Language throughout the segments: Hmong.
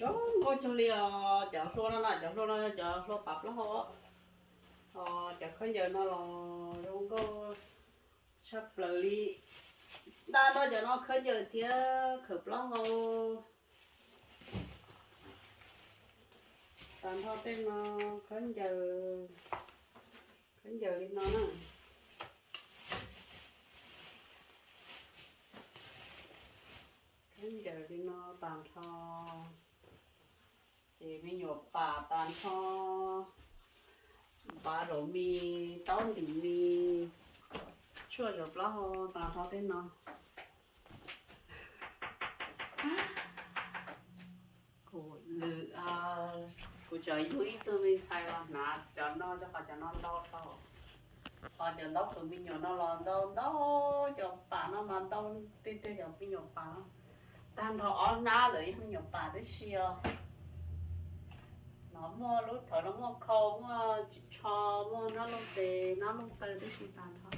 Zoo nkauj cuag li os, cov hlua no na, cov hlua no yog cov hlua pav plaub hau. Os, cov khaub ncaws no los zoo nkauj tshaj plaws li. Tag nrho cov no khaub ncaws thiab khawv plaub hau. Tag nrho tej no khaub ncaws, khaub ncaws li no na. Khaub ncaws li no tag nrho. Ces me nyuam pam tag nrho, npav zaum mis, taub ntim mis, tshuaj zaum plaub hau tag nrho tej no. Kuv, kuv tseem yug ib tug me ntxhais los hnav cov no rau qhov cov no ntau dhau. Qhov cov ntaub qhwv me nyuam no los ntau ntau, cov pam no mas ntau tiag tiag, cov me nyuam pam no. Tag nrho ob hnab ntawd yog me nyuam pam tib si os. No muaj lub thawv no muaj khau, muaj tsho, muaj hnab looj tes, hnab looj taw tib si tag nrho.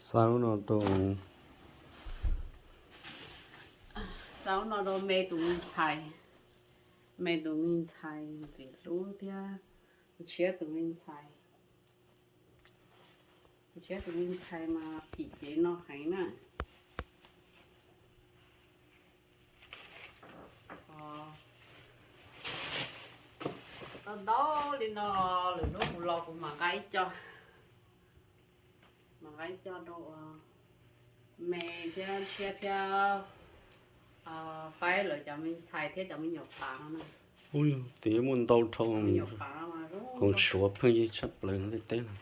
Xa lub no rau, xa lub no rau me tus me ntxhais, me tus me ntxhais ntxim hlub thiab. Tshiab tus me ntxhais, tshiab tus me ntxhais mas phim cev no heev na. Ntau ntau li no, lwm hnub kuv los kuv mam nqa ib co, mam nqa ib co rau me thiab tshiab thiab faib lawv cov me ntxhais thiab cov me nyuam pam no na. Ub, twb muaj ntau dhau, me nyuam pam no mas zoo, qhov suav pheej yig tshaj plaws ntiaj teb no.